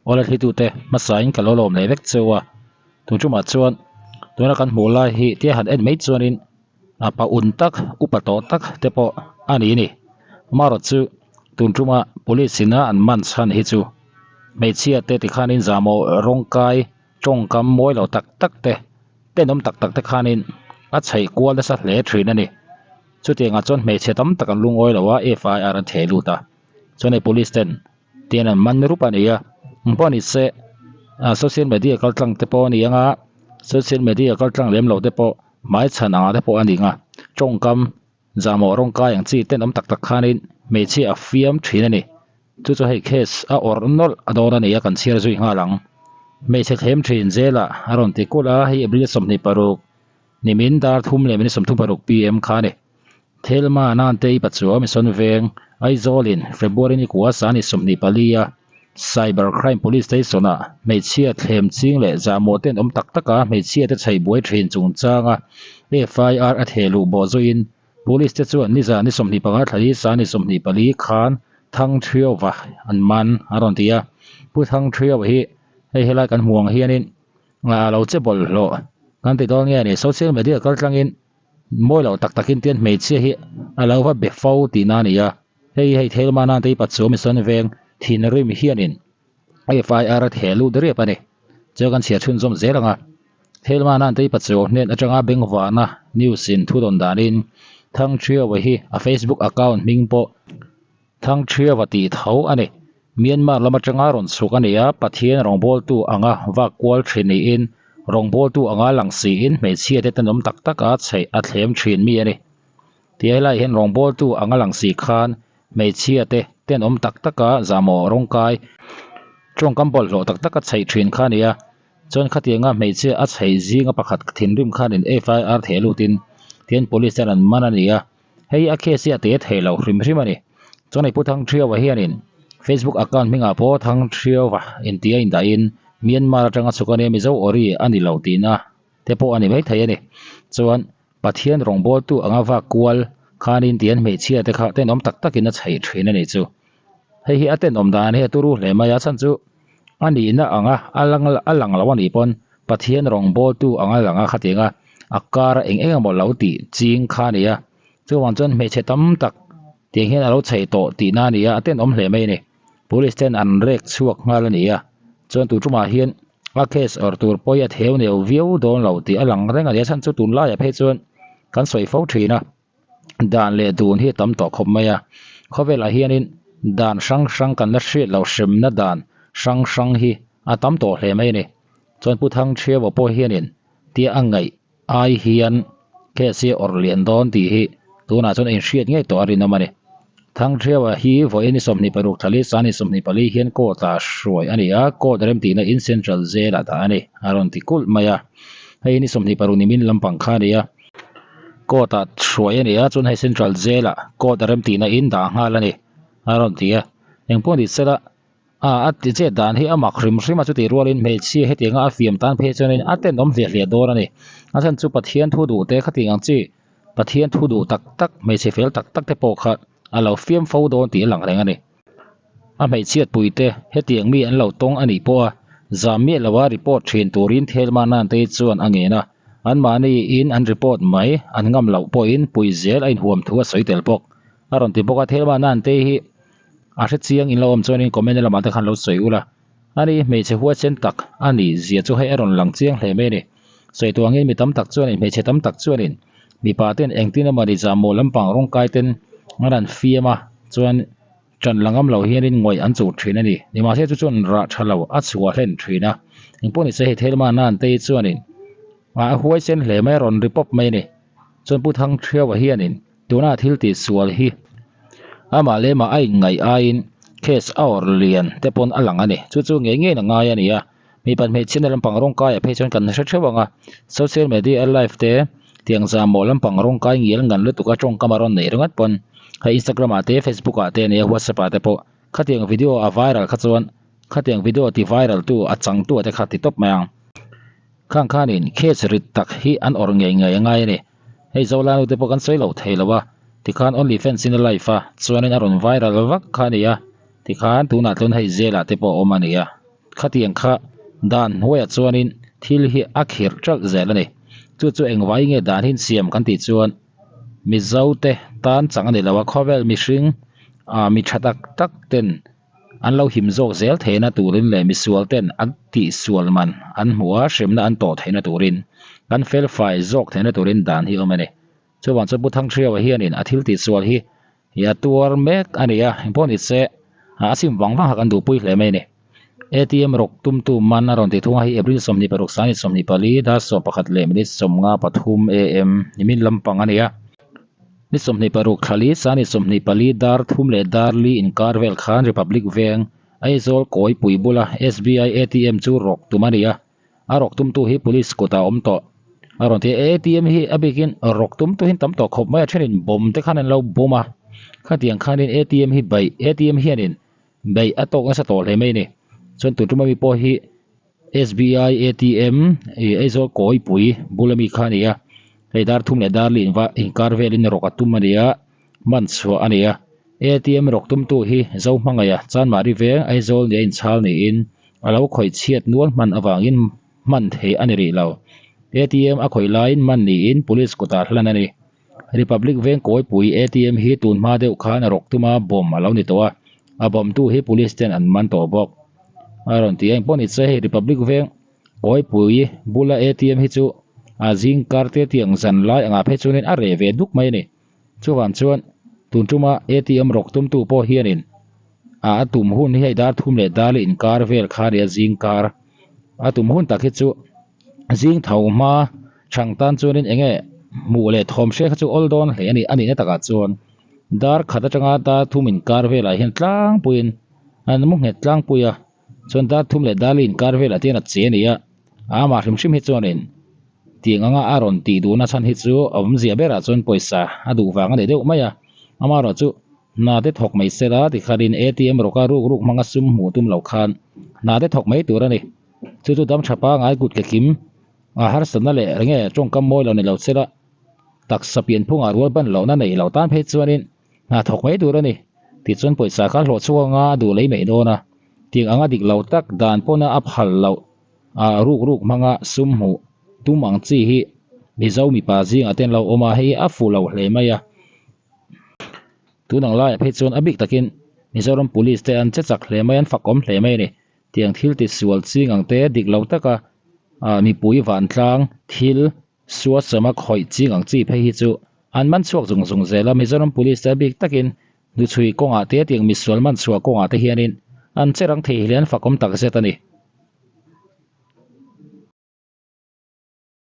Awle thlitute hmasain ka lo lawm leh vek cheu a, tun tumah chuan tuna kan hmuh lai hi tia han en mai chuanin a pa un tak upa tawh tak te pawh a ni a ni. Amaherawh chu tun tuma police ina an man chhan hi chu hmeichhia te tikhanin zahmawh rawng kai tawngkam mawi lo tak tak te tenawm tak tak te khanin a chheih kual nasa hle thin a ni. Chutiangah chuan hmeichhe tam tak an lungawi lo a FIR an theh lut a chuan hei police ten tian an man rup a ni a engpawh ni se ah social media kal tlang te pawh a ni ang a social media kal tlang lem lo te pawh hmai chhan angah te pawh a ni ang a tawngkam zahmawh rawng kai ang chi tenawm tak tak khanin hmeichhia a fiam thin a ni chu chu hei case a awrh nawlh a dawn a ni a kan chhiar zui nghal ang hmeichhe thlem thin zela a rawn ti kulh a hei April 26 Nimin dar thum leh minute 36 pm kha a ni. Thelma Nantei Pachuau Mission Veng, Aizawl-in February ni kua sani 24 a Cyber Crime Police Station-ah hmeichhia thlem ching leh zahmawh ten awm tak taka hmeichhia te chheih buai thin chungchanga FIR a theh luh bawh zuiin Police te chuan nizan ni 25 thla sani 24 khan Thangthiauva an man a rawn ti a. Pu Thangthiauva hi hei helai kan hmuh ang hianin A lo che bawlhhlawh kan ti dawn nge a ni social media kal tlangin mawi loh tak takin tian hmeichhia hi a lo va be fo tihna a ni a hei hei Thelma nan te hi Pachuau Mission Veng thinrim hianin FIR a theh lut riap a ni chuan kan chhiar chhunzawm zel ang a Thelma nan te hi Pachuau hnen atanga bengvahna news in thu dawn danin Thangthiaua hi a Facebook account hming pawh Thangthiaua tih tho a ni. Myanmar lam atanga rawn chhuk a ni a, Pathian rawngbawltu anga vak kual thin niin rawngbawltu anga lang siin hmeichhia te tenawm tak taka chheih a thlem thin mi a ni. Tia helaiah hian rawngbawltu anga lang si khan hmeichhia te tenawm tak taka zahmawh rawngkai tawngkam bawlhhlawh tak taka chheih thin kha a ni a, chuan khatianga hmeichhia a chheih zinga pakhat thinrim khanin FIR theh lutin tihian police ten an man a ni a. Hei a case hi a te thei lo hrim hrim a ni. Chuan hei Pu Thangthiaua hianin Facebook account hmingah pawh Thangthiaua inti a indahin Myanmar atanga chhuk a nia Mizo ori a ni lo tihna te pawh a ni maithei a ni. Chuan Pathian rawngbawltu anga vak kual khanin tian hmeichhia te kha tenawm tak takin a chheih thin a ni chu. Hei hi a tenawm dan hi a turu hle mai a chhan chu a nihna anga a lang a lang lo a nih pawn Pathian rawngbawltu anga lang a khatiang a a kar eng eng emaw lo tih ching kha a ni a chuvang chuan hmeichhe tam tak tiang hian a lo chheih tawh tihna a ni a a tenawm hle mai a ni police ten an rek chhuak nghal a ni a chuan tun tumah hian a case awrh tur pawi a theu neu viau dawn lo tih a lang reng a ni a chhan chu tunlaiah phei chuan kan sawi fo thin a. Dan leh dun hi a tam tawh khawp mai a, khawvelah hianin dan hrang hrang kan la hriat loh hremna dan hrang hrang hi a tam tawh hle mai a ni. Chuan Pu Thangthiaua pawh hianin tia a ngaih ai hian case hi a awrh lian dawn tih hi tunah chuan a inhriat ngei tawh a rinawm a ni. Thangthiaua hi vawiin ni 26 thla li sani 24 hian court ah hruai a ni a, court remtihna in Central Jail ah dah a ni a rawn ti kulh mai a, hei ni 26 nimin lampang kha a ni a. Court ah hruai a ni a chuan hei Central Jail ah court a remtihna in dah nghal a ni a rawn ti a engpawh ni sela ah a ti chet dan hi a mak hrim hrim a chutih rualin hmeichhia hetianga a fiam tan phei chuanin a tenawm hliah hliah dawn a ni a chhan chu Pathian thu duh te khatiang ang chi Pathian thu duh tak tak hmeichhe fel tak tak te pawh kha a lo fiam fo dawn tih a lang reng a ni. A hmeichhiat puite hetiang mi an lo tawng a nih pawh a zam miah lo a report thin turin Thelma Nantei chuan a ngen a, anmahni in an report mai an ngam loh pawhin pui zel a inhuam thu a sawi tel bawk. A rawn ti bawk a, Thelma Nantei hi a hre chiang in lo awm chuanin comment lamah te khan lo sawi ula a ni, hmeichhe huaisen tak a nih zia chu hei a rawn lang chiang hle mai a ni. Sawi tuah angin mi tam tak chuanin hmeichhe tam tak chuanin mipa ten engtin emaw ni zahmawh lampang rawngkai ten an han fiam a chuan Ṭan la ngam lo hianin ngawih an chuh ṭhin a ni. Nimahse chu chuan rah ṭha lo a chhuah hlen ṭhin a. Engpawh nise hei Thelma Nantei chuanin a huaisen hle mai a rawn ri pawp mai a ni. Chuan Pu Thangṭhiaua hianin tuna thil tih sual hi amah leh mah a inngaih aiin case a awrh lian te pawn a lang a ni. Chu chu ngei ngeiin a ngai a ni a. Mipat hmeichhiatna lampang rawngkaiah phei chuan kan hre theuh ang a, social media a live te tiang zahmawh lampang rawngkai ngial ngan lutuk a tawngkam a rawn neih ringawt pawn hei Instagram ah te Facebook ah te ania WhatsApp ah te pawh khatiang video a viral kha chuan khatiang video ti viral tu a chang tu ah te kha ti tawp mai ang. Khang khanin case rit tak hi an awrh ngei ngei a ngai a ni. Hei Zolanu te pawh kan sawi lo thei lo a, tikhan only fans in a live a chuanin a rawn viral vak kha a ni a, tikhan tunah chuan hei jail ah te pawh a awm a ni a. Khatiang kha dan hnuaiah chuanin thil hi a khirh ṭalh zel a ni. Chu chu engvai nge dan hi insiam kan tih chuan Mizote tan chang a ni lo a, khawvel mihring ah mi ṭha tak tak ten an lo him zawk zel theihna turin leh misual ten an tihsual man an hmuh a, hremna an tawh theihna turin kan felfai zawk theihna turin dan hi a awm a ni. Chuvang chuan Pu Thangthriaua hianin a thil tihsual hi hi a tuar mek a ni a, engpawh ni se a sim vang vang kha kan duhpui hle mai a ni. ATM rawk tumtu man a rawn ti thung a, hei April 26 sani 24 dar 11 leh minute 53 am nimin lampang a ni a. Ni 26 thla li sani 24 dar thum leh dar li inkar vel khan Republic Veng Aizawl Kawipui bula SBI ATM chu rawk tum a ni a. A rawk tumtu hi police kutah a awm tawh. A rawn ti a, ATM hi a bikin rawk tumtu hi an tam tawh khawp mai a, thenin bomb te khan an lo bawm a, khatiang khanin ATM hi baih, ATM hianin baih a tawk nasa tawh hle mai a ni. Chuan tun tum ami pawh hi SBI ATM ih Aizawl Kawipui bul ami kha a ni a, hei dar thum leh dar li inva inkar velin rawk a tum a ni a, man chhuah a ni a. ATM rawk tumtu hi Zohmangaia Chanmari veng Aizawl nia inchhal niin a lo khawih chhiat nual hman avangin hman theih a ni rih lo. ATM a khawih laiin man niin Police kutah hlan a ni. Republic veng kawipui ATM hi tun hma deuh khan a rawk tuma bomb a lo ni tawh a, a bomb tu hi Police ten an man tawh bawk. A rawn ti a, engpawh ni che hei Republic veng kawipui bula ATM hi chu a zing kar te tiang zan lai angah phei chuanin a reh ve duk mai a ni. Chuvang chuan tun tuma ATM rawk tumtu pawh hianin a a tum hun hi hei dar thum leh dar leh inkar vel kha a nia zing kar a tum hun tak hi chu zing tho hma chhang tan chuanin eng nge hmuh leh thawm hriat kha chu awl dawn hle a ni a nihna takah chuan dar khat atanga dar thum inkar velah hian tlangpuiin an mu nghet tlangpui a chuan dar thum leh dar leh inkar velah te hian a che a ni a amah hrim hrim hi chuanin. Tiang anga a rawn tih duhna chhan hi chu a awmzia berah chuan pawisa a duh vang a ni deuh mai a, amaherawh chu hna te thawk mai sela tikhanin ATM rawka ruk ruk hmanga sum hmuh tum lo khan hna te thawk mai tur a ni. Chu chu dam tha pangai kut ke kim a harsatna leh enge tawngkam mawi lo ni lo sela taksa pianphungah rual ban lohna neih loh tan phei chuanin hna thawk mai tur a ni. Tichuan pawisa kha hlawh chhuak anga a duh lei mai dawn a, tiang anga dik lo tak dan pawna a phal loh Ah ruk ruk hmanga sum hmuh tum ang chi hi Mizo mipa zingah te an lo awm a, hei a fuh lo hle mai a. Tun ang laiah phei chuan a bik takin Mizoram Police te an che chak hle mai, an fakawm hle mai a ni. Tiang thil ti sual ching ang te dik lo taka ah mipui vantlang thil suasama khawih ching ang chi phei hi chu an man chhuak zung zung zel a, Mizoram Police te a bik takin Hnuchhui kawngah te tiang misual man chhuah kawngah te hianin an che rang thei hle an fakawm tak zet a ni.